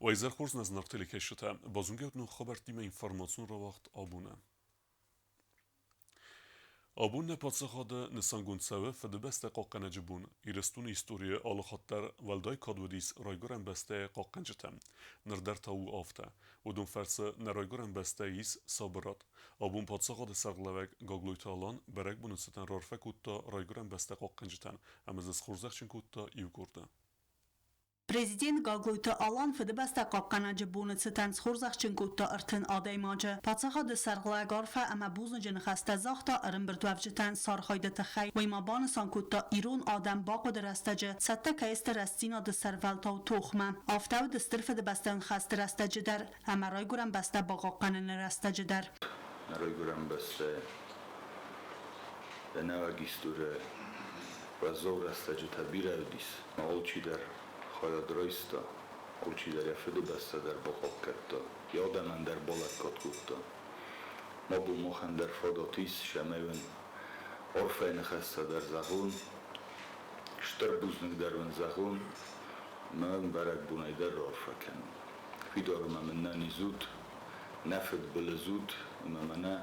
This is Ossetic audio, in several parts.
Уӕ хорз нӕ зынаргъ телекӕсджытӕ, базонгӕ ног хабӕрттимӕ информацион рауагъд абоны. Абон нӕ паддзахады нысангонд цӕуы Фыдыбӕстӕ хъахъхъӕнӕджы бон. Ирыстоны историйы алы хатт дӕр уӕлдай кад уыдис райгуырӕн бӕстӕйы хъахъхъӕнджытӕм. Ныр дӕр та у афтӕ. Уыдон фӕрцы нӕ райгуырӕн бӕстӕйы ис сабырад. Абон паддзахады сӕргълӕууӕг Гаглойты Алан бӕрӕгбоны цытӕн раарфӕ кодта райгуырӕн бӕстӕ хъахъхъӕнджытӕн ӕмӕ дзы схорзӕхджын кодта иу къорды. Президент Гаглойты Алан Фыдыбӕстӕ хъахъхъӕнӕджы боны цытӕн схорзӕхджын кодта 30 адӕймаджы. Паддзахады сӕргълӕг арфӕ ӕмӕ бузныджы ныхӕстӕ загъта ӕрӕмбырдуӕвджытӕн сӕ архайды тыххӕй. Уый ма банысан кодта, ирон адӕм бахъуыды рӕстӕджы цӕттӕ кӕй сты рӕстдзинады сӕрвӕлтау тохмӕ. Афтӕ уыд Стыр Фыдыбӕстӕйон хӕсты рӕстӕджы дӕр ӕмӕ Райгуырӕн бӕстӕ бахъахъхъӕныны рӕстӕджы дӕр. Райгуырӕн бӕстӕ ӕнӕуаг историйӕ уӕззау рӕстӕджытӕ бирӕ уыдис. Алчидӕр хайад райста, алчидӕр йӕ фыдыбӕстӕ дӕр бахъахъхъӕдта, йӕ адӕмӕн дӕр балӕггад кодта. Ма бон махӕн дӕр фадат ис, цӕмӕй уын арфӕйы ныхӕстӕ дӕр зӕгъон, стыр бузныг дӕр уын зӕгъон, ӕмӕ уын бӕрӕгбонӕй дӕр раарфӕ кӕнон. Фидар ӕмӕ мын нӕ низ ут, нӕ фыдбылыз ут ӕмӕ мӕнӕ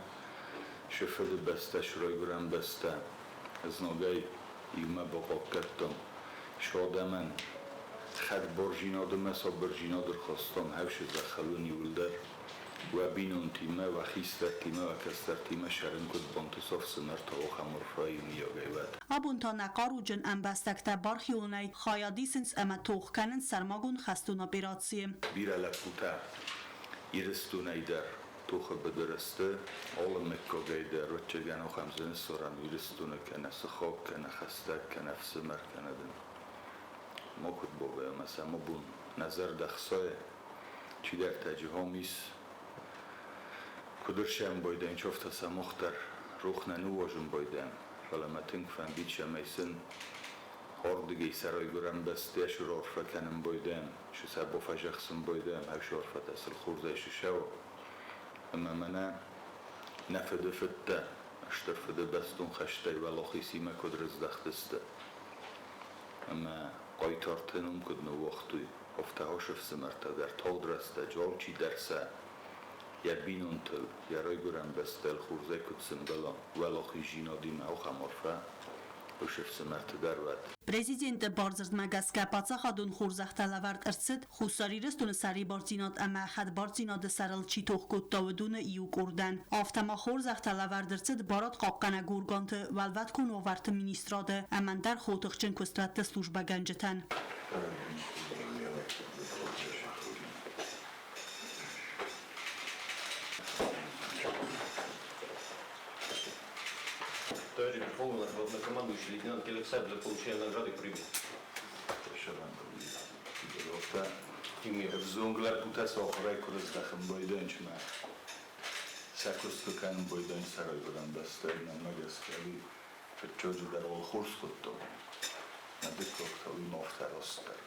се фыдыбӕстӕ, се райгуырӕн бӕстӕ знагӕй иумӕ бахъахъхъӕдтам. Сӕ адӕмӕн хӕдбардзинад ӕмӕ сабырдзинад ӕрхастам хӕфсы зӕххыл уын иууылдӕр уӕ бинонтимӕ, уӕ хистӕртимӕ, уӕ кӕстӕртимӕ сӕрын куыд бантыса ӕфсымӕртӕ, ахӕм арфӕйы иумиагӕй уӕд. Абон та нӕ хъаруджын ӕмбӕстӕгтӕ бархионӕй хайад исынц ӕмӕ тох кӕнынц сӕрмагонд хӕстон операцийы. Бирӕ лӕппутӕ Ирыстонӕй дӕр тохы быдыры сты, алы мыггагӕй дӕр ӕвӕццӕгӕн ахӕм зын ссарӕн Ирыстоны кӕнӕ сыхаг, кӕнӕ хӕстӕг, кӕнӕ ӕфсымӕр, кӕнӕ дын макуыд бабай ӕмӕ сӕ мӕ бон нӕ зӕрдӕ хсайы. Чидӕртӕ джихом ис, куыд ӕрсӕмбӕлдӕн, афтӕ сӕ мах дӕр рох нӕ ныууадзын байдайӕм, фӕлӕ мӕ тынг фӕндид, цӕмӕй сын ардыгӕй сӕ райгуырӕн бӕстӕ срарфӕ кӕнын байдайӕм, сӕ бафӕдзӕхсын байдайӕм, ӕфсӕрфӕтӕ сыл хорзӕй сысӕуы. Ӕмӕ мӕнӕ нӕ фыды фыдтӕ Стыр Фыдыбӕстон хӕстӕй уӕлахизимӕ куыд рыздӕхтысты ӕмӕ хъайтарты ном куыд ныууагътой, афтӕ ацы ӕфсымӕртӕ дӕр тагъд рӕстӕджы алчидӕр сӕ йӕ бинонтыл, йӕ райгуырӕн бӕстӕйыл хорзӕй куыд сӕмбӕла, уӕлахиздзинадимӕ ахӕм арфӕ уыцы ӕфсымӕрты дӕр уӕд. Президенты бардзырдмӕ гӕсгӕ паддзахадон хорзӕхтӕ лӕвӕрд ӕрцыд Хуссар Ирыстоны сӕрибардзинад ӕмӕ хӕдбардзинады сӕрыл чи тох кодта, уыдоны иу къордӕн. Афтӕ ма хорзӕхтӕ лӕвӕрд ӕрцыд барадхъахъхъӕнӕг органты, уӕлвӕткон уавӕрты министрады ӕмӕ ӕндӕр хотыхджын куыстуӕтты службӕгӕнджытӕн. Товарищ Верховный главнокомандующий лейтенант Келексай для получения награды прибыл. Ӕвзонг лӕппутӕ сӕ ахуырӕй куы рыздӕхын байдайынц ӕмӕ сӕ куыст куы кӕнын байдайынц сӕ райгуырӕн бӕстӕйы, мӕнмӕ гӕсгӕ, уый фыццаджыдӕр уал хорз хъуыддаг у. Мӕ дыккаг та уый ма афтӕ растдӕр.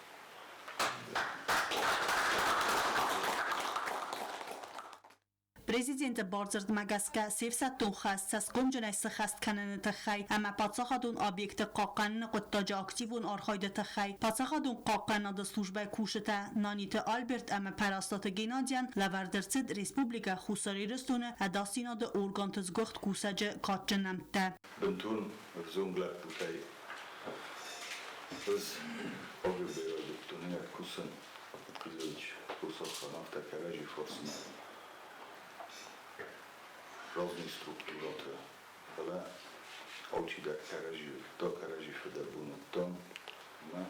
Президенты бардзырдмӕ гӕсгӕ се фсӕддон хӕс цӕсгомджынӕй сыххӕст кӕныны тыххӕй ӕмӕ паддзахадон объекты хъахъхъӕныны хъуыддаджы активон архайды тыххӕй паддзахадон хъахъхъӕнады службӕйы кусджытӕ Наниты Альберт ӕмӕ Пӕрӕстаты Геннадийӕн лӕвӕрд ӕрцыд Республикӕ Хуссар Ирыстоны ӕдасдзинады органты сгуыхт кусӕджы кадджын нӕмттӕ. Бынтон ӕвзонг лӕппутӕй ӕз АГБ-йы райдыдтон кусын. Кызылч Курсовхан афтӕ кӕрӕдзи фӕрсынӕн разный структурӕтӕ, фӕлӕ алчидӕр кӕрӕдзи уыдта, кӕрӕдзи фыдӕбон уыдтам ӕмӕ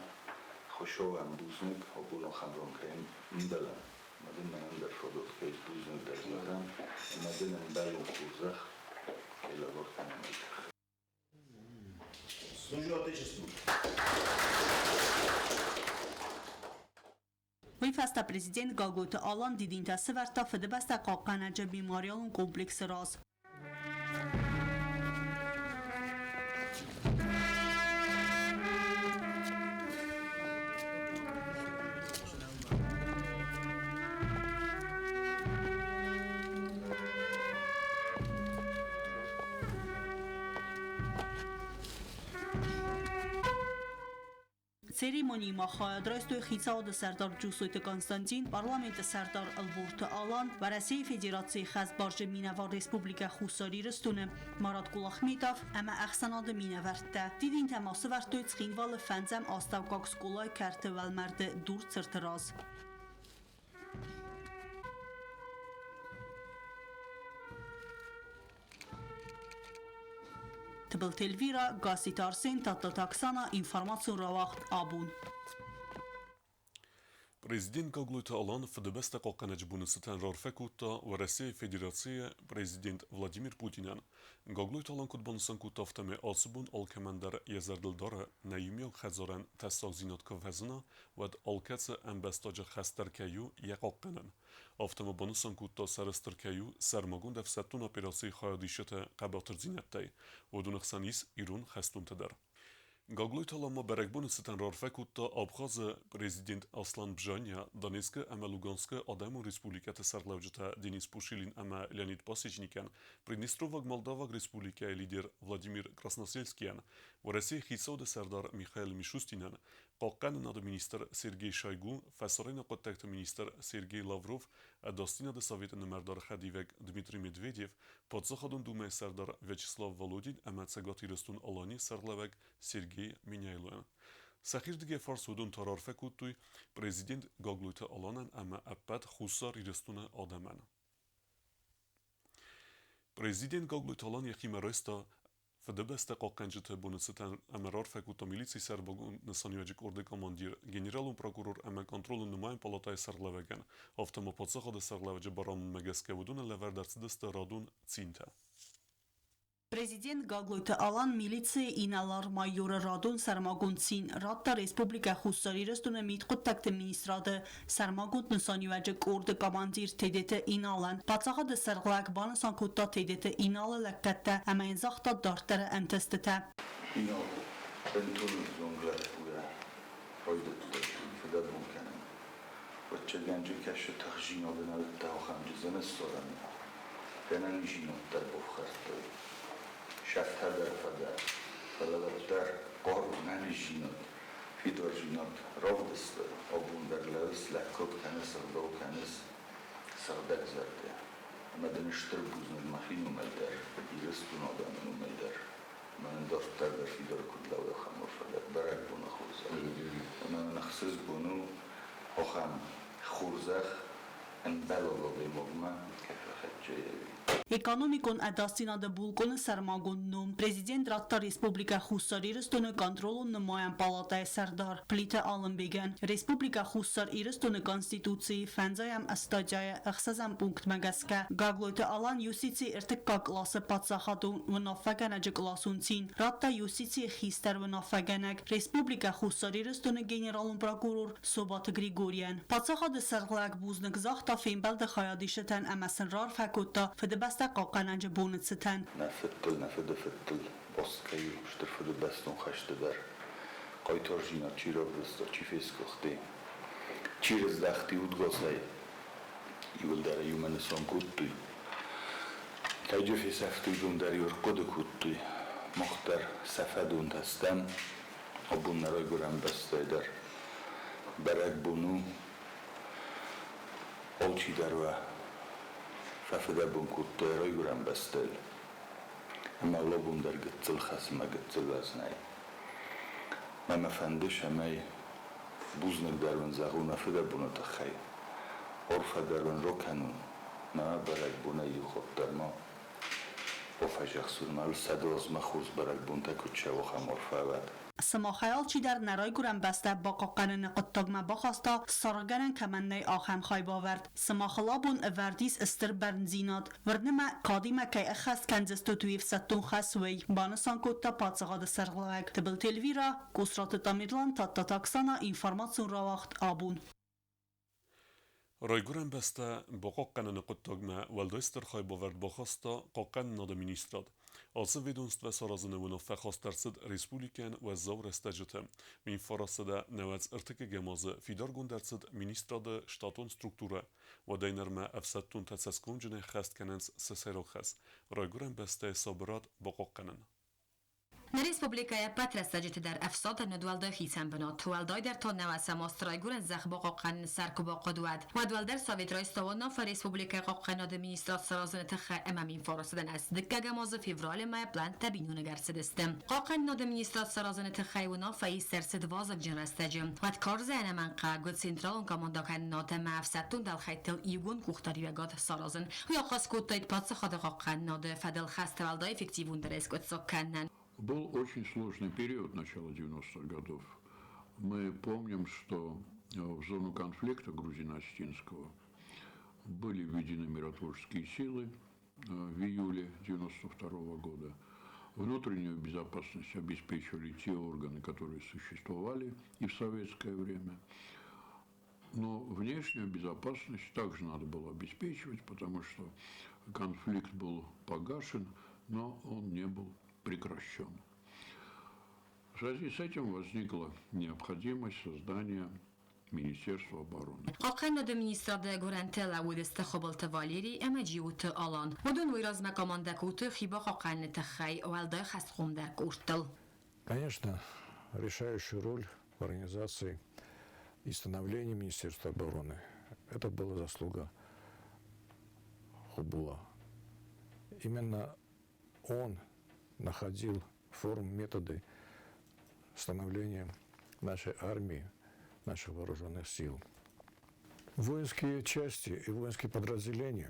Хуыцауӕн бузныг, абон ахӕм ран кӕй ӕмбӕлӕм, ӕмӕ дын мӕнӕн дӕр фадат кӕй бузныг дӕр зӕгъӕм, ӕмӕ дын ӕмбӕлон хорзӕх кӕй лӕвар кӕнӕм, уый тыххӕй. Служу Отечеству! Уый фӕстӕ президент Гаглойты Алан дидинтӕ сӕвӕрдта Фыдыбӕстӕ хъахъхъӕнӕджы мемориалон комплексы раз. Церемонийы ма хайад райстой Хицауады Сӕрдар Джусойты Константин, Парламенты Сӕрдар Ӕлборты Алан, Уӕрӕсейы Федерацийы Хӕстбарджын минӕвар Республикӕ Хуссар Ирыстоны Марат Кулахметов ӕмӕ ӕхсӕнады минӕвӕрттӕ. Дидинтӕ ма сӕвӕрдтой Цхинвалы фӕндзӕм астӕуккаг скъолайы кӕрты уӕлмӕрды дурцырты раз. Тыбылты Эльвира, Гасситы Арсен, Тадтаты Оксана, информацион рауагъд Абон. Президент Гаглойты Алан Фыдыбӕстӕ хъахъхъӕнӕджы боны цытӕн раарфӕ кодта Уӕрӕсейы Федерацийы Президент Владимир Путинӕн. Гаглойты Алан куыд банысан кодта, афтӕмӕй ацы бон алкӕмӕн дӕр йӕ зӕрдыл дары, нӕ иумиаг хӕдзарӕн тӕссагдзинад куы фӕзына, уӕд алкӕцы ӕмбӕстаджы хӕс дӕр кӕй у йӕ хъахъхъӕнын. Афтӕ ма банысан кодта, сӕрыстыр кӕй у сӕрмагонд ӕфсӕддон операцийы хайадисджыты хъӕбатырдзинӕдтӕй. Уыдоны хсӕн ис ирон хӕстонтӕ дӕр. Гаглойты Алан ма бӕрӕгбоны цытӕн раарфӕ кодта Абхазы президент Аслан Бжания, Донецкы ӕмӕ Луганскы Адӕмон Республикӕты сӕргълӕуджытӕ Денис Пушилин ӕмӕ Леонид Пасечникӕн, Приднестроваг Молдаваг Республикӕйы лидер Владимир Красносельскийӕн, Уӕрӕсейы Хицауады сӕрдар Михаил Мишустинӕн, Хъахъхъӕнынады министр Сергей Шойгу, фӕсарӕйнаг хъуыддӕгты министр Сергей Лавров, Ӕдасдзинады советы нымӕрдары хӕдивӕг Дмитрий Медведев, Паддзахадон Думӕйы сӕрдар Вячеслав Володин ӕмӕ Цӕгат Ирыстон-Аланийы сӕргълӕууӕг Сергей Меняйлойӕн. Сӕхирдыгӕй фарс уыдон та раарфӕ кодтой президент Гаглойты Аланӕн ӕмӕ ӕппӕт Хуссар Ирыстоны адӕмӕн. Президент Гаглойты Алан йӕхимӕ райста Фыдыбӕстӕ хъахъхъӕнджыты боны цытӕн ӕмӕ раарфӕ кодта милицийы сӕрмагонд нысаниуӕджы къорды командир, генералон прокурор ӕмӕ контролы нымайӕн палатӕйы сӕргълӕууӕгӕн, афтӕ ма паддзахады сӕргълӕууӕджы барамындмӕ гӕсгӕ уыдонӕн лӕвӕрд ӕрцыдысты радон цинтӕ. Президент Гаглойты Алан милицийы инӕлар-майоры радон сӕрмагонд цин радта Республикӕ Хуссар Ирыстоны Мидхъуыддӕгты министрады сӕрмагонд нысаниуӕджы къорды командир Тедеты Иналӕн. Паддзахады сӕргълӕг банысан кодта Тедеты Иналы лӕггӕдтӕ ӕмӕ йын загъта дарддӕры ӕнтыстытӕ. Инал бынтон ӕвзонг лӕппуйӕ райдыдта фыдӕбон кӕнын. Уӕдчегӕнджы кӕсы тыхджинады нӕ уыдта ахӕм зынӕссарӕн, ӕнӕнизинад дӕр бафхӕрдтой. Сӕфтӕ дӕр фӕдӕ, фӕлӕ уӕддӕр хъару, нӕниздзинад, фидардзинад равдыста. Абон дӕр лӕууыс, лӕггад кӕныс, ӕгъдау кӕныс сыгъдӕгзӕрдӕ. Ӕмӕ дын стыр бузныг мӕхи номӕй дӕр, Ирыстоны адӕмы номӕй дӕр. Мӕнӕн дарддӕр дӕр фидар куыд лӕууа ахӕм арфӕ бӕрӕгбоны хорзӕх. Ӕмӕ мын ӕхсызгон у ахӕм хорзӕх ӕмбӕлон адӕймагмӕ кӕй фӕхӕццӕ ӕви. Экономикон ӕдасдзинады булкъоны сӕрмагонд ном президент радта Республикӕ Хуссар Ирыстоны контролон-нымайӕн палатӕйы сӕрдар Плиты Алымбегӕн. Республикӕ Хуссар Ирыстоны Конституцийы фӕндзайӕм статьяйы ӕхсӕзӕм пунктмӕ гӕсгӕ Гаглойты Алан юстицийы ӕртыккаг къласы паддзахадон уынаффӕгӕнӕджы къласон цин радта юстицийы хистӕр уынаффӕгӕнӕг Республикӕ Хуссар Ирыстоны генералон прокурор Собаты Григорийӕн. Паддзахады сӕргълӕг бузныг загъта фембӕлды хайадисджытӕн ӕмӕ сын раарфӕ кодта Фыдыбӕстӕ хъахъхъӕнӕджы боны цытӕн. Нӕ фыдтыл, нӕ фыдыфыдтыл баст кӕй у Стыр Фыдыбӕстон хӕсты дӕр, хъайтардзинад чи равдыста, чи фесгуыхти, чи рыздӕхти удгасӕй, иуылдӕр иумӕ нысан кодтой. Кӕйджы фесӕфтой, уыдон дӕр иу ӕрхъуыды кодтой, мах дӕр сӕ фӕдонтӕ стӕм, абон нӕ райгуырӕн бӕстӕйы дӕр бӕрӕгбон у. Алчидӕр уӕ фӕфыдӕбон кодта йӕ райгуырӕн бӕстӕйыл. Ӕмӕ алыбон дӕр гыццыл хӕс ӕмӕ гыццыл уӕз нӕй. Мӕ мӕ фӕнды, цӕмӕй бузныг дӕр уын зӕгъон мӕ фыдӕбоны тыххӕй, арфӕ дӕр уын ракӕнон, мӕ бӕрӕгбонӕй иу хатт дӕр ма бафӕдзӕхсон, мӕ сӕдӕ азмӕ хорз бӕрӕгбонтӕ куыд цӕуы, ахӕм арфӕ уӕд. Сымахӕй алчидӕр нӕ райгуырӕн бӕстӕ бахъахъхъӕныны хъуыддагмӕ бахаста, саргъгӕнӕн кӕмӕн нӕй, ахӕм хайбавӕрд. Сымахыл абон ӕвӕрд ис стыр бӕрндзинад. Уырны мӕ, кадимӕ кӕй ӕххӕст кӕндзыстут уе фсӕддон хӕс, уый, банысан кодта паддзахады сӕргълӕууӕг Тыбылты Эльвира, Къусраты Тамерлан, Тадтаты Оксана, информацион рауагъд Абон. Райгуырӕн бӕстӕ бахъахъхъӕныны хъуыддагмӕ уӕлдай стыр хайбавӕрд бахаста Хъахъхъӕнынады министрад. Ацы ведомствӕ саразыны уынаффӕ хаст ӕрцыд республикӕйӕн уӕззау рӕстӕджыты. 1993 азы фидаргонд ӕрцыд министрады штатон структурӕ. Уӕдӕй нырмӕ ӕфсӕддонтӕ цӕсгомджынӕй хӕст кӕнынц сӕ сӕйраг хӕс – райгуырӕн бӕстӕйы сабырад бахъахъхъӕнын. Нӕ республикӕйы ӕппӕт рӕстӕджыты дӕр ӕфсадӕн уыд уӕлдай хицӕн бынат, уӕлдайдӕр та нӕуӕсӕм азты Райгуырӕн зӕхх бахъахъхъӕныны сӕр куы бахъуыд, уӕд. Уӕд уӕлдӕр совет райста уынаффӕ республикӕйы хъахъхъӕнынады министрад саразыны тыххӕй ӕмӕ Минфарасадӕн ӕрцыдыккӕгӕм азы февралы мӕйы плӕнттӕ биноныг ӕрцыдысты. Хъахъхъӕнынады министрад саразыны тыххӕй уынаффӕ ист ӕрцыд вазыгджын рӕстӕджы. Уӕд карзӕй ӕнӕмӕнгхъӕуӕг уыд централон командӕкӕнынад ӕмӕ ӕфсӕддон дӕлхӕйттыл иугонд къухдариуӕгад саразын. Уый ахъаз кодтаид паддзахады хъахъхъӕнынады фӕдыл хӕсты уӕлдай эффективондӕрӕй скъуыддзаг кӕнынӕн. Был очень сложный период начала 90-х годов. Мы помним, что в зону конфликта грузино-осетинского были введены миротворческие силы в июле 1992 года. Внутреннюю безопасность обеспечивали те органы, которые существовали и в советское время. Но внешнюю безопасность также надо было обеспечивать, потому что конфликт был погашен, но он не был прекращен. В связи с этим возникла необходимость создания Министерства обороны. Хъахъхъӕнынады министрады гуырӕнты лӕууыдысты Хуыбылты Валери ӕмӕ Джиоты Алан. Уыдон уый размӕ командӕ кодтой хибахъахъхъӕныны тыххӕй уӕлдай хӕстхъомдӕр къордтыл. Конечно, решающую роль в организации и становлении Министерства обороны это была заслуга Хубула. Именно он находил форм, методы становления нашей армии, наших вооруженных сил. Воинские части и воинские подразделения,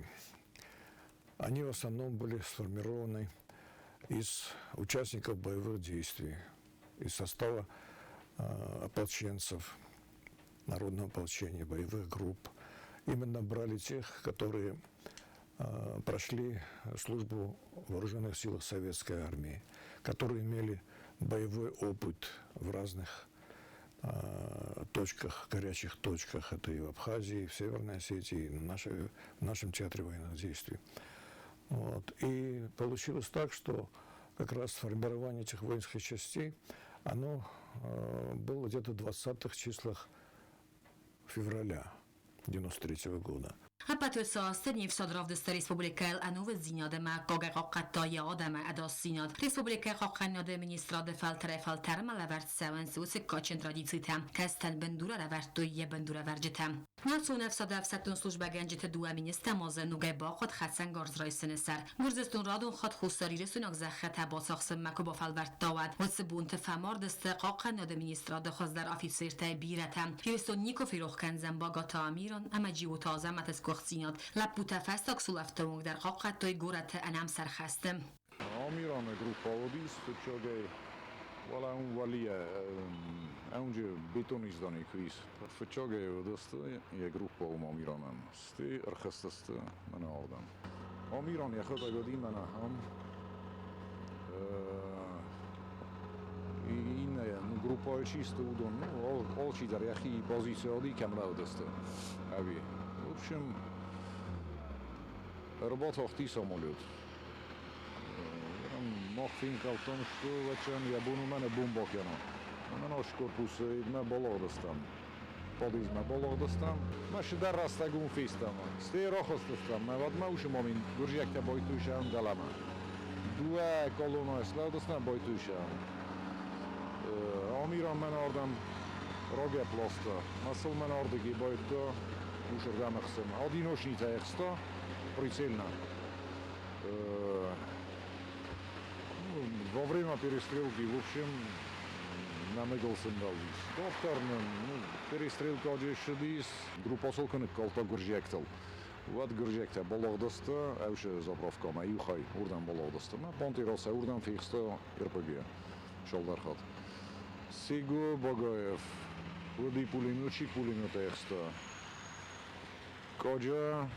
они в основном были сформированы из участников боевых действий, из состава ополченцев, народного ополчения, боевых групп. Именно брали тех, которые прошли службу в вооруженных силах Советской армии, которые имели боевой опыт в разных точках, горячих точках. Это и в Абхазии, и в Северной Осетии, и в нашем театре военных действий. Вот. И получилось так, что как раз формирование этих воинских частей, оно было где-то в 20-х числах февраля 1993 года. Ӕппӕт уыцы азты не фсад равдыста республикӕйыл ӕнувыддзинад ӕмӕ аккагӕй хъахъхъӕдта йӕ адӕмы ӕдасдзинад. Республикӕйы хъахъхъӕнынады министрады фӕлтӕрӕй-фӕлтӕрмӕ лӕвӕрд цӕуынц уыцы кадджын традицитӕ, кӕцытӕн бындур ӕрӕвӕрдтой йӕ бындурӕвӕрджытӕ. Национ ӕфсады ӕфсӕддон службӕгӕнджыты 2 мин ӕстӕм азы ногӕй бахъуыд хӕцӕнгарз райсыны сӕр. Гуырдзыстон радон хатт хуссарирыстойнаг зӕххытӕ бацахсынмӕ куы бафӕлвӕрдта, уӕд. Уыцы бонты фӕмард сты хъахъхъӕнынады министрады хуыздӕр афицертӕй бирӕтӕ. Ирыстон никуы ферох кӕндзӕн Багаты Амиран ӕмӕ Джиоты Азӕмӕты сгуыхтдзинад. Лӕппутӕ фӕстаг сулӕфты онг дӕр хъахъхъӕдтой горӕты ӕнӕмсӕр хӕсты. Амираны группа уыдис фыццагӕй, уӕлӕ уым уӕлийӕ ӕунджы бетониздани куы ис. Фыццагӕй уыдысты йӕ группа уым Амиранӕн. Стӕй ӕрхӕццӕ мӕнӕ ардӕм. Амиран йӕхӕдӕг уыди мӕнӕ ам. Иннӕ группайы чи сты, уыдон, ну, алчидӕр йӕхи позицийӕ уыди, кӕм лӕудысты, ӕви. В общем, ӕрбатахти самолет. Мах фенхъӕлдтам, что ӕвӕццӕгӕн йӕ бон у мӕнӕ бомбӕ кӕна. Ӕмӕ наш корпусы мӕ балыгъдыстӕм. Подъездмӕ балыгъдыстӕм. Мӕ цыдӕр рӕстӕг уым фестӕм. Стӕй рахызтыстӕм. Мӕ уӕдмӕ уыцы момент гуырдзиӕгтӕ байтуйсӕм дӕлӕмӕ. Дыууӕ колоннӕйы слӕудыстӕм байтуйсӕм. Амиран мӕн ардӕм рагӕпп ласта. Мӕ сыл мӕн ардыги байдта усырдӕм ӕхсын. Одиночнитӕ ӕхста прицельно. Ну, во время перестрелки, в общем, нӕмыгыл сымбӕлдис. Дарддӕр нын, ну, перестрелка ссыдис, группа ныккалдта гуырдзиӕгтыл. Уӕд гуырдзиӕгтӕ балыгъдысты ӕвсы заправкӕмӕ, иу хай уырдӕм балыгъдысты. Мӕ Понтиросӕ уырдӕм фехста РПГ цалдӕр хатт. Сего Багаев уыди пулеметчик, пулемет ӕхста. Коджа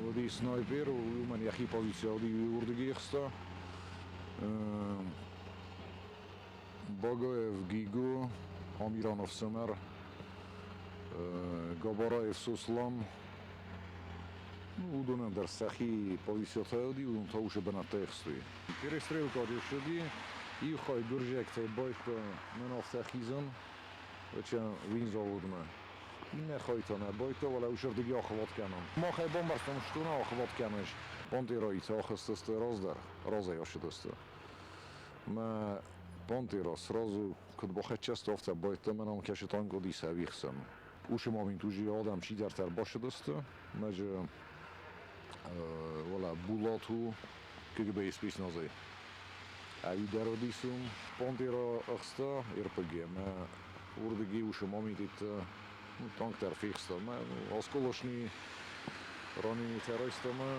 уыди снайпер, уымӕн йӕхи позици уыди, уырдыги ӕхста. Багаев Гиго, Амиранов ӕфсымӕр, Габараев Сослан. Ну, уыдонӕн дӕр сӕхи позицитӕ уыди, уыдон та уыцы бынӕттӕ ӕхстой. Перестрелка ссыди, иу хай гуырдзиӕгтӕй байдта мӕн афтӕ хизын, винзаводмӕ. Иннӕ хай та нӕ байдта, фӕлӕ уыцырдыги охват кӕнын. Мах ӕй бамбӕрстам, что нӕ охват кӕныс. Пантераитӕ ахызтысты раздӕр, разӕй ацыдысты. Мӕ Пантера сразу куыд бахӕццӕ сты, афтӕ байдта мӕн ам кӕсы танк уыди сӕ ӕвихсӕн. Уыцы момент уже адӕм чидӕртӕ ӕрбацыдысты, мӕ же уӕлӕ Булат у КГБ-йы спецназӕй. Ӕви дӕр уыдис уым. Пантера ӕхста РПГ ӕмӕ уырдыгӕй уыцы моментты танк дӕр фехста. Мӕ осколочный раненитӕ райста мӕ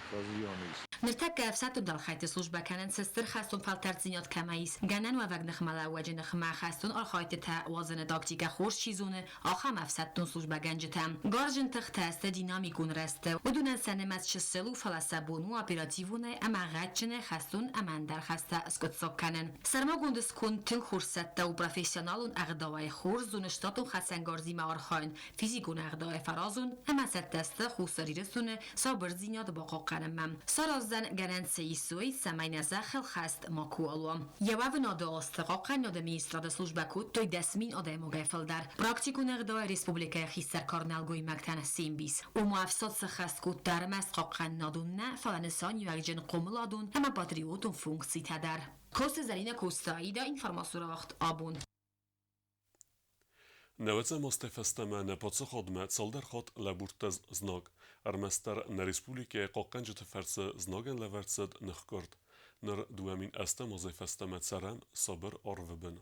фӕзиан ис. Ныртӕккӕ ӕфсӕддон дӕлхӕйтты службӕ кӕнынц стыр хӕстон фӕлтӕрддзинад кӕмӕ ис, гӕнӕнуӕвӕг ныхмӕлӕууӕджы ныхмӕ хӕстон архайдтытӕ уадзыны тактикӕ хорз чи зоны, ахӕм ӕфсӕддон службӕгӕнджытӕ. Гарзджын тыхтӕ сты динамикон рӕзты. Уыдонӕн сӕ нымӕц чысыл у, фӕлӕ сӕ бон у оперативонӕй ӕмӕ гъӕдджынӕй хӕстон ӕмӕ ӕндӕр хӕстӕ скъуыддзаг кӕнын. Сӕрмагонд сконд тынг хорз цӕттӕ у профессионалон ӕгъдауӕй хорз зоны штатон хӕцӕнгарзимӕ архайын, физикон ӕгъдауӕй фӕразон ӕмӕ цӕттӕ сты Хуссар Ирыстоны сабырдзинад бахъахъхъӕнынмӕ. Сараздзӕн гӕнӕн цы исой, цӕмӕй нӕ зӕххыл хӕст макуы уа. Йӕ уӕвынады азты хъахъхъӕнынады министрады службӕ кодтой 10 000 адӕймагӕй фылдӕр. Практикон ӕгъдауӕй республикӕйы хистӕр кар нӕлгоймӕгтӕн се мбис. Ома ӕфсад сӕххӕст кодта ӕрмӕст хъахъхъӕнынадон нӕ, фӕлӕ нысаниуӕгджын хъомыладон ӕмӕ патриотон функцитӕ дӕр. Косы Зӕринӕ Костаида информацион рауагъд абон. Нӕуӕдзӕм азтӕй фӕстӕмӕ нӕ паддзахадмӕ цалдӕр хатт лӕбурдта знаг. Ӕрмӕстдӕр нӕ республикӕйы хъахъхъӕнджыты фӕрцы знагӕн лӕвӕрд цыд ныхкъуырд. Ныр 2008 азӕй фӕстӕмӕ цӕрӕм сабыр арвы бын.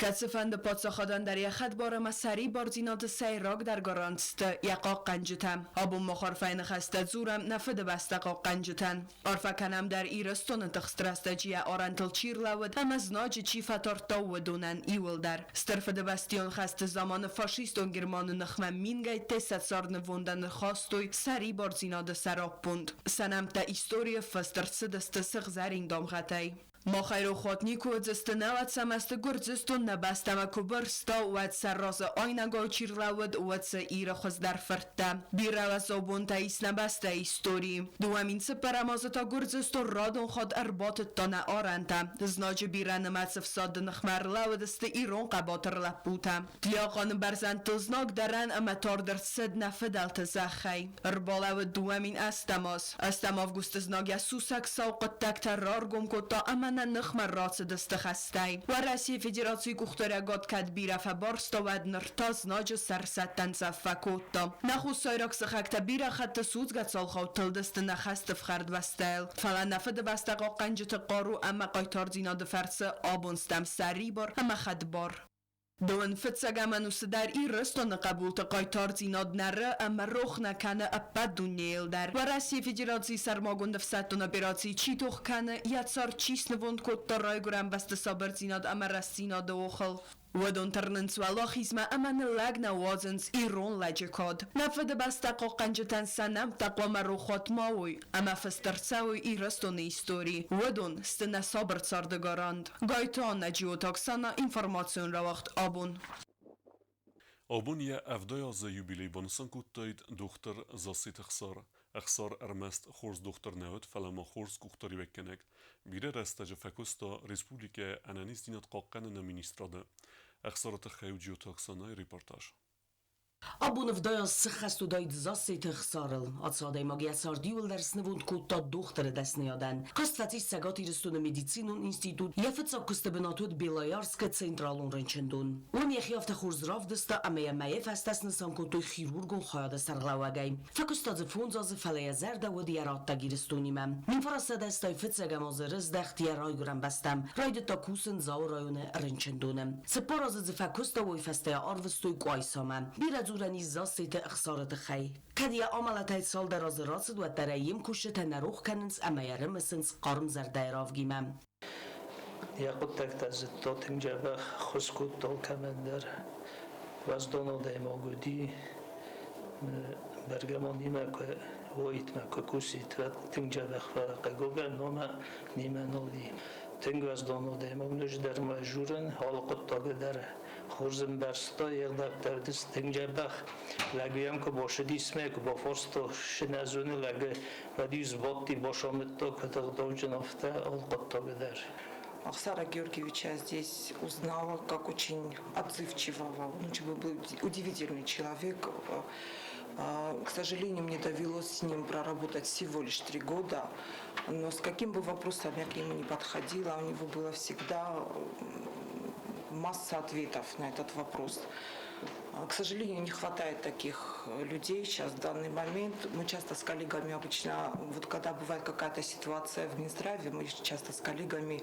Кӕцыфӕнды паддзахадӕн дӕр йӕ хӕдбар ӕмӕ сӕрибардзинады сӕйрагдӕр гарант сты йӕ хъахъхъӕнджытӕ. Абон мах арфӕйы ныхӕстӕ дзурӕм нӕ Фыдыбӕстӕ хъахъхъӕнджытӕн. Арфӕ кӕнӕм дӕр Ирыстоны тыхст рӕстӕджы йӕ арӕнтыл чи рлӕууыд ӕмӕ знаджы чи фӕтардта, уыдонӕн иуылдӕр. Стыр Фыдыбӕстӕйон хӕсты заманы фашистон Германы ныхмӕ мингӕйттӕй сӕ царднывондӕн ӕрхастой сӕрибардзинады сӕраппонд. Сӕ нӕмттӕ историйы фыст ӕрцыдысты сыгъзӕрин дамгъӕтӕй. Махӕй рохуат никуы уыдзысты, науӕд сӕ мӕсты Гуырдзыстон нӕ бӕстӕмӕ куы бырста, уӕд сӕ разы айнӕгау чи рлӕууыд, уӕд сӕ Иры хуыздӕр фырттӕ. Бирӕ уӕззау бонтӕ ис нӕ бӕстӕйы историйы. 2004 азы та Гуырдзыстон радон хатт ӕрбатыдта нӕ арӕнтӕ. Знаджы бирӕнымӕц ӕфсады ныхмӕ ӕрлӕууыдысты ирон хъӕбатыр лӕппутӕ. Тлиахъаны бӕрзӕндтыл знаг дӕрӕн ӕмӕ тард ӕрцыд нӕ фыдӕлты зӕххӕй. Ӕрбалӕууыд 2008 аз. Ӕстӕм августы знаг йӕ сусӕг сау хъуыддӕгтӕ раргом кодта ӕмӕ нӕ ныхмӕ рацыдысты хӕстӕй. Уӕрӕсейы Федерацийы къухдариӕгад кӕд бирӕ фӕбарста, уӕд ныр та знаджы сӕрсӕттӕн цӕф фӕкодта. Нӕ хуссайраг сыхӕгтӕ бирӕ хатты судзгӕ цалхау тылдысты нӕ хӕсты фхӕрд бӕстӕйыл. Фӕлӕ нӕ Фыдыбӕстӕ хъахъхъӕнджыты хъару ӕмӕ хъайтардзинады фӕрцы абон стӕм сӕрибар ӕмӕ хӕдбар. Дон фыццӕгӕм ӕнусы дӕр Ирыстоны хъӕбулты хъайтардзинад нӕры ӕмӕ рох нӕ кӕны ӕппӕт дунейыл дӕр. Уӕрӕсейы Федерацийы сӕрмагонд ӕфсӕддон операцийы чи тох кӕны, йӕ цард чи снывонд кодта Райгуырӕн бӕсты сабырдзинад ӕмӕ рӕстдзинады охыл, уыдон тырнынц уӕлахизмӕ ӕмӕ ныллӕг нӕ уадзынц ирон лӕджы кад. Нӕ Фыдыбӕстӕ хъахъхъӕнджытӕн сӕ нӕмттӕ хъуамӕ рохуат ма уой ӕмӕ фыст ӕрцӕуой Ирыстоны историйы. Уыдон сты нӕ сабыр царды гарант. Гайты Аннӕ Джиоты Оксана, информацион рауагъд абон. Абон йӕ 70 азы юбилей банысан кодтаид дохтыр Зассеты Ӕхсар. Ӕхсар ӕрмӕст хорз дохтыр нӕ уыд, фӕлӕ ма хорз къухдариуӕггӕнӕг. Бирӕ рӕстӕджы фӕкуыста республикӕйы ӕнӕниздзинад хъахъхъӕныны министрады. Ӕхсары тыххӕй у Джиоты Оксанайы репортаж. Абон 70 сыххӕст уыдаид Зассеты Ӕхсарыл. Ацы адӕймаг йӕ цард иууылдӕр снывонд кодта дохтыры дӕсныйадӕн. Каст фӕцис Цӕгат Ирыстоны медицинон институт, йӕ фыццаг куысты бынат уыд Белоярскы централон рынчындон. Уым йӕхи афтӕ хорз равдыста ӕмӕ йӕ мӕйы фӕстӕ снысан кодтой хирургон хайады сӕргълӕууӕгӕй. Фӕкуыста дзы 5 азы, фӕлӕ йӕ зӕрдӕ уыд йӕ раттӕг Ирыстонимӕ. 1985 азы рыздӕхт йӕ райгуырӕн бӕстӕм. Райдыдта кусын Дзауы районы рынчындоны. 4 азы дзы фӕкуыста, уый фӕстӕ йӕ арвыстой Къуайсамӕ. Бирӕ дзурӕн ис Зассеты Ӕхсары тыххӕй. Кӕд йӕ амӕлӕтӕй цалдӕр азы рацыд, уӕддӕр ӕй йе мкусджытӕ нӕ рох кӕнынц ӕмӕ йӕ рымысынц хъарм зӕрдӕйы равгимӕ. Йӕ хъуыддӕгтӕ зыдта тынг дзӕбӕх, ххуыс кодта алкӕмӕн дӕр. Уӕздон адӕймаг уыди. Бӕргӕ ма нимӕ куы уаид, мӕ куы кусид, уӕд тынг дзӕбӕх, фӕлӕ хъыгагӕн номӕ нимӕ нал и. Тынг уӕздан адӕймаг ноджы дӕр ма журын, алы хъуыддагы дӕр хорз ӕмбӕрста, йе гъдӕуттӕ уыдысты тынг дзӕбӕх. Лӕгуйӕн куы бацыдис мӕ куы бафарста, цы нӕ зоны лӕгы, уӕд-иу сбадти, бацамыдта, куыд ӕгъдауджын, афтӕ алы хъуыддагы дӕр. Ахсара Георгиевича здесь узнала как очень отзывчивого. Он очень был удивительный человек. К сожалению, мне довелось с ним проработать всего лишь 3 года, но с каким бы вопросом я к нему не подходила, у него было всегда масса ответов на этот вопрос. К сожалению, не хватает таких людей сейчас в данный момент. Мы часто с коллегами обычно, вот когда бывает какая-то ситуация в Минздраве, мы часто с коллегами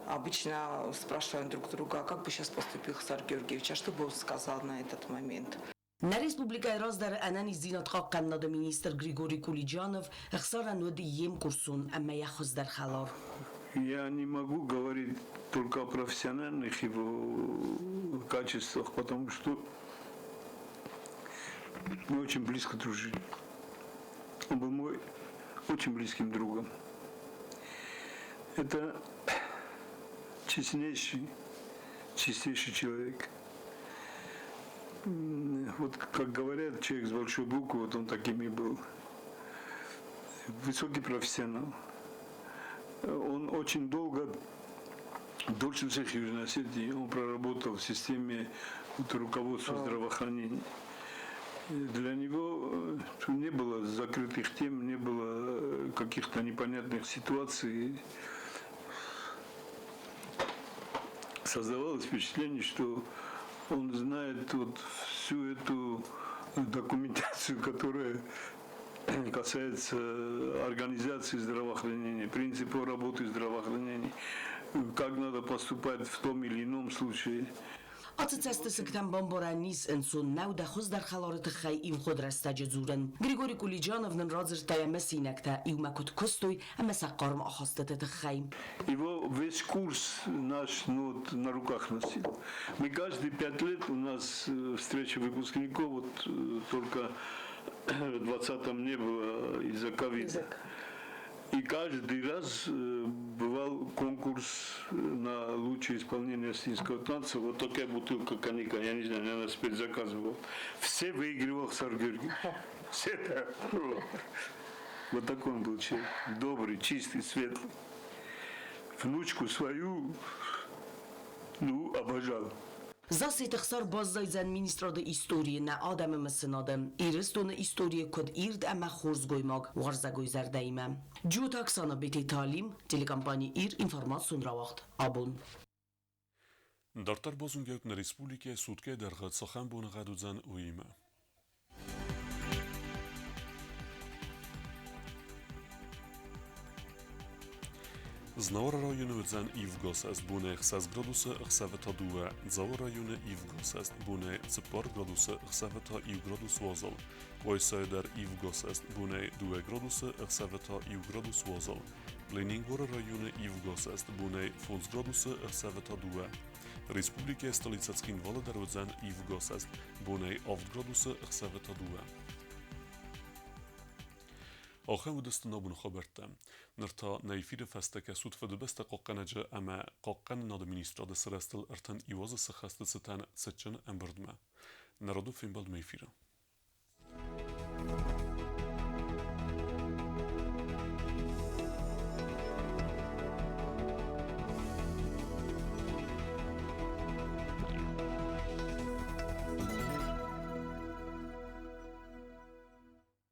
обычно спрашиваем друг друга, а как бы сейчас поступил Хсар Георгиевич, а что бы он сказал на этот момент. Нӕ республикӕйы раздӕры ӕнӕниздзинад хъахъхъӕнынады министр Григорий Кулиджанов Ӕхсарӕн уыд йе мкурсон ӕмӕ йӕ хуыздӕр хӕлар. Я не могу говорить только о профессиональных его качествах, потому что мы очень близко дружили. Он был мой очень близким другом. Это честнейший, чистейший человек. Вот как говорят, человек с большой буквы, вот он таким и был. Высокий профессионал. Он очень долго, дольше всех Южной Осетии, он проработал в системе вот, руководства здравоохранения. Для него не было закрытых тем, не было каких-то непонятных ситуаций. Создавалось впечатление, что он знает вот всю эту документацию, которая касается организации здравоохранения, принципов работы здравоохранения, как надо поступать в том или ином случае. Ацы цӕстысыгтӕн бамбарӕн низ ӕнцон нӕу дӕ хуыздӕр хӕлары тыххӕй ивгъуыд рӕстӕджы дзурын. Григорий Кулиджанов нын радзырдта йӕ мысинӕгтӕ, иумӕ куыд куыстой ӕмӕ сӕ хъарм ахастыты тыххӕй. Его весь курс наш, ну, вот, на руках носил. Мы каждые 5 лет у нас встреча выпускников, вот только в 20-м не было из-за ковида. И каждый раз бывал конкурс на лучшее исполнение осетинского танца. Вот такая бутылка коньяка, я не знаю, наверное, спецзаказ был. Все выигрывал Хсар Георгиевич. Все, да. Вот. Вот такой он был человек. Добрый, чистый, светлый. Внучку свою, ну, обожал. Зассеты Ӕхсар баззайдзӕн министрады историйы нӕ адӕмы мысынады. Ирыстоны историйы куыд ирд ӕмӕ хорз гоймаг уарзӕгой зӕрдӕимӕ. Джиоты Оксана, Бететы Алим, телекомпани Ир, информацион рауагъд Абон. Дарддӕр базонгӕ нӕ республикӕйы суткӕйы дӕргъы цахӕм боныгъӕд уыдзӕн, уыимӕ. Знауыры районы уыдзӕн ивгӕ бонӕй 6 градусы, ӕхсӕвы та 2. Дзауы районы ивгӕ бонӕй 4 градусы, ӕхсӕвы та 1 градус уазал. Къуайсайы дӕр ивгӕ бонӕй 2 градусы, ӕхсӕвы та 1 градус уазал. Ленингоры районы ивгӕ бонӕй 5 градусы, ӕхсӕвы та 2. Республикӕйы столицӕ Цхинвалы дӕр уыдзӕн ивгӕ бонӕй 7 градусы, ӕхсӕвы та 2. Ахӕм уыдысты нӕ абоны хабӕрттӕ. Ныр та нӕ эфиры фӕстӕ кӕсут Фыдыбӕстӕ хъахъхъӕнӕджы ӕмӕ Хъахъхъӕнынады министрады сырӕзтыл 31 азы сыххӕсты цытӕн цытджын ӕмбырдмӕ. Нӕ радон фембӕлдмӕ эфиры.